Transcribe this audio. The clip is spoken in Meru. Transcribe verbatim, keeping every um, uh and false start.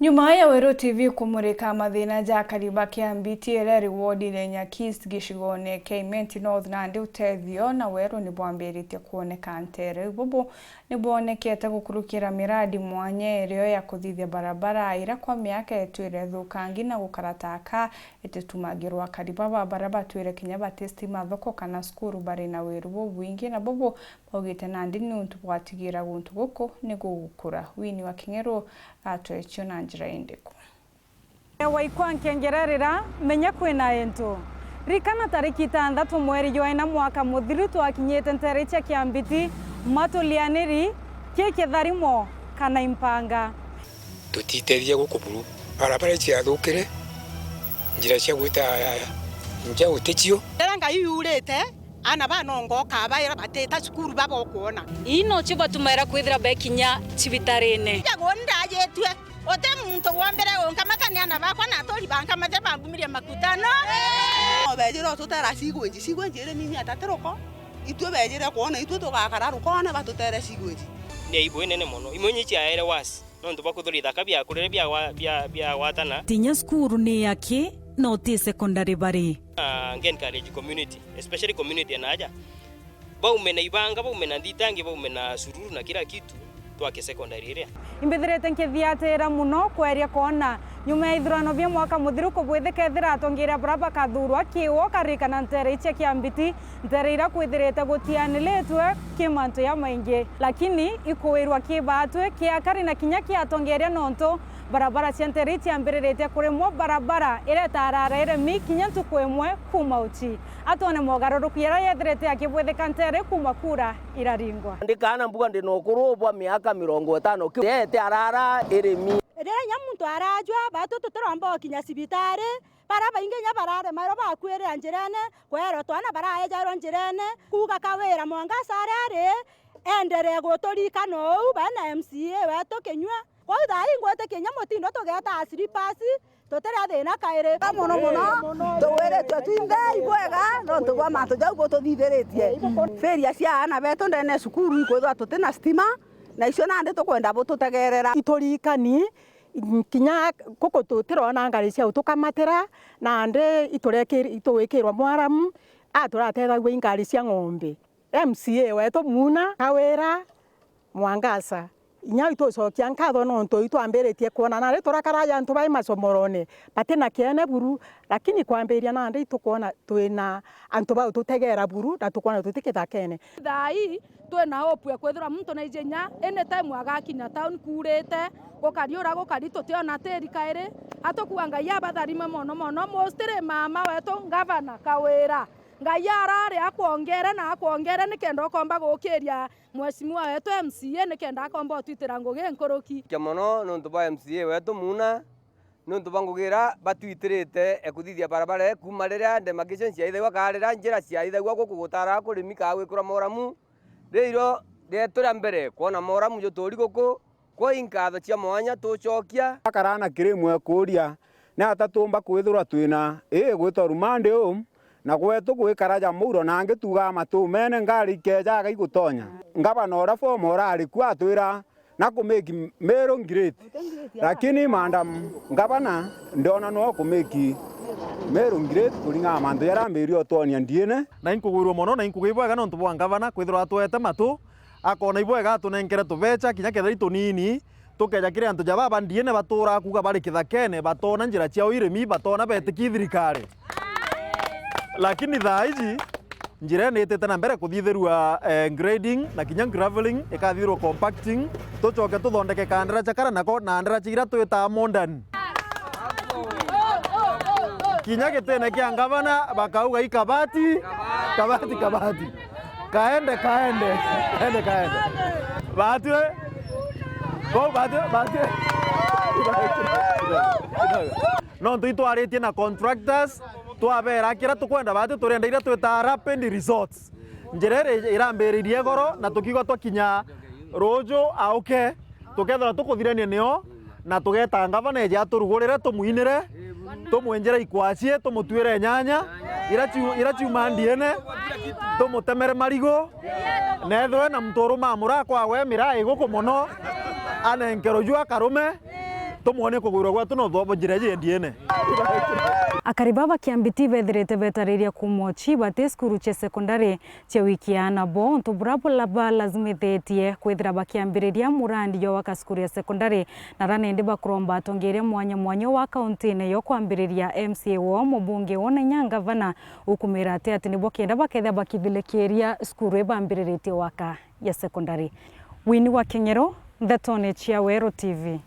Nyuma ya Weru T V kumurika mathina ja akari ba Kiambiti iria iri wodine ya Nyakis gicigone kia Imenti North, nandi utethio na weru ni bwambiritie kwoneka ntere. Bubu ni bwonekete gukurukira miradi mwanya irio ya kuthithia barabara iria kwa miaka itwire ithukangi na gukara taka ititumagirwa. Akari baba baria batwire kinya bati stima, thoko kana cukuru bari na wiru bubwingi, na bubu baugite nandi niuntu bwatigira guntu guku ni gugukura. Winnie wa King'eru atwecio na njira indiku. Waikwa nkengererera, menya kwina into. Ririkana tariki itantatu mweri jwa ina mwaka muthiru twakinyite ntere cia Kiambiti, matulianiri, ki kitharimo kana impanga. Tutitethia guku buru. Barabara ciathukire, njira cia gwita njau ticio. Riria Ngai yurite, aana ba nongo ukabaira batita cukuru baba ukwona. Ii nocio batumaira kwithira bekinya cibitarine. Jagu ndajitue, uti muntu wombere unkamata ni aana bakwa na aturi bankamate bambumirie makutano. No bejire ututera cigwinji, cigwinji iri mimi atatiruko. Itue bejire kwona, itue tugakara rukoone batutere cigwinji. Ni aibu inene mono. Imwe inyi ciaere worse. Nontu bwa kwithirwa ithaka biakurire biagwa-, bia-, biagwatana. Tinya cukuru ni yaki, no ti secondary bari. Ah, nge encourage community, especially community ya naaja. Baume na ibanga, baume na nthitangi, baume na sururu na kila kitu, twake secondary iria. Imbithirite nkithiatira mono kweria kwona nyuma ya ithurano bia mwaka muthiru kubwithika ethira atongeria baria bakathurwa kiwo karikana ntere icia Kiambiti, ntere iria kwithirite gutianiritwe ki mantu jamaingi, lakini ikuwirwa ki baatwi, ki akari na kinya ki atongeria, nontu barabara cia ntere iciambiriritie kurimwa, barabara iria itaarara iremi kinya ntuku imwe kuuma uchi. Atwone mogaruruku jaria jethirite akibwithika ntere kuuma kura iraringwa. Ndikaana mbuga ndi na ukuru bwa miaka mirongo itano, ki-, ete arara iremi. Riria inya muntu arajua, baatwi tutiromba gukinya cibitari, Baria baingi inya bararemairwe bakwirira njirene, kwerwa twana baraejairwe njirene, kuuga Kawira Mwangaza aria ari enderee guturikana uu, bae na M C A wetu kinyua. Kwou thaa ii ngwitikia inya mutindo tugeeta slippers, tutiri a thina kairi. Mono mono, tugwiritue twinthe ibwega nontu bwa mantu jau bututhithiritie. Failure cia aana betu ndene ya cukuru ikwithirwa tutina stima, na icio nandi tukwenda bututegerera. Ituririkani Kinya guku tutirona ngari cia utukamatira, nandi itureki-, itugwikirwa mwaramu, a turatethagua i ngari cia ng'ombe. M C A wetu Muna Kawira Mwangaza, inya itucokia nkatho nontu itwambiritie kwona nandi turakara ja antu bai macomorone, batina kiene buru, lakini kwambiria nandi itukwona twina antu baututegera buru na tukwona tuti kithakene. Thaa ii, twina hope ya kwithirwa muntu naiji inya anytime agakinya town kuurite, gukari uria gukari tutiona tiri kairi. Atukuga Ngai abatharime mono mono, mostly mama wetu Ngavana Kawira. Ngai arari akwongere na akwongere nikenda ukomba gukiria mheshimiwa wetu M C A nikenda akomba utwitira ngugi nkuruki. Kia mono nontu bwa M C A wetu Muna, nontu bwa ngugi iria batwitirite e kuthithia barabara ii kuuma riria demarcation ciaithagua, kaa riria njira ciaithagua guku gutaraga kurimi kaa gwikirwa moramu. Riu irio rietu ria mbere kwona moramu juturi guku, kwou i nkatho cia mwanya tucokia. Akaraa na kiri imwe kuuria, ni ata tuumba kwithirwa twina ii igwitwa rumande home, na gwetu gwikara ja muuro, na angi tuugaa matumene ngari ikeejaga igutonya. Ngavana uria former urari kuo atwira na kumeki Meru ngiriti. Lakini madam ngavana, ndiona no kumeki Meru ngiriti kuringana na mantu jaria ambiririe utwonia ndiene. Na inkugwirua mono na inkuga ibwega nontu bwa ngavana kwithirwa atwete matu, akona ibwega atunenkere tubecha kinya kethira itunini, tukeja kiri antu ja baba ndiene baturaa kuuga bari kithakene, batona njira ciao iremi, batona betiki thirikari. Lakini thaa iji, njira ii niitite na mbere kuthithirua, eh, grading na kinya gravelling, ikathithirwa compacting, tucoke tuthondeke kandara ca kara nako na ndara cia iria twitaa modern. Kinya gitine kia ngavana bakauga i kabati, kabati, kabati. Kaende, kaende, kaende, kaende. Batwi, kou batwi, batwi. Nontu itwaritie na contractors, twabera kiria tukwenda, bati turenda iria twita rapid results. Njira iri irambiririe igoro na tukiuga twakinya ruuju auke, tukethirwa tukuthirania nio, na tugeta ngavana eje aturugurire, tumwinire, tumwenjire ikwaci, tumutwire nyanya, ira ciu-, ira ciuma ndiene, tumutemere marigu, na ethirwe na muntu uruma amura kwawe miraa iguku mono, anenkerwe jua karume, Tumwone kugwirwa gwetu no thwa njira iji yendiene. Akari baba Kiambi ti bethirite betariria kuuma uchi bati cukuru cia sekondari cia wiki ya ana bo, untu bura bula balazimithitie kwithira bakiambiriria murandi jwa waka cukuru ya sekondari, na ra nindi bakuromba atongeria mwanya mwanya wa kauntine yo kwambiriria M C A wo, mubunge wo na inya ngavana ukumira ati ati nibo kenda bakethia bakithilikiria cukuru ibambiriritie waka ya sekondari. Winnie wa King'ero, Ndeto ni cia Weru T V.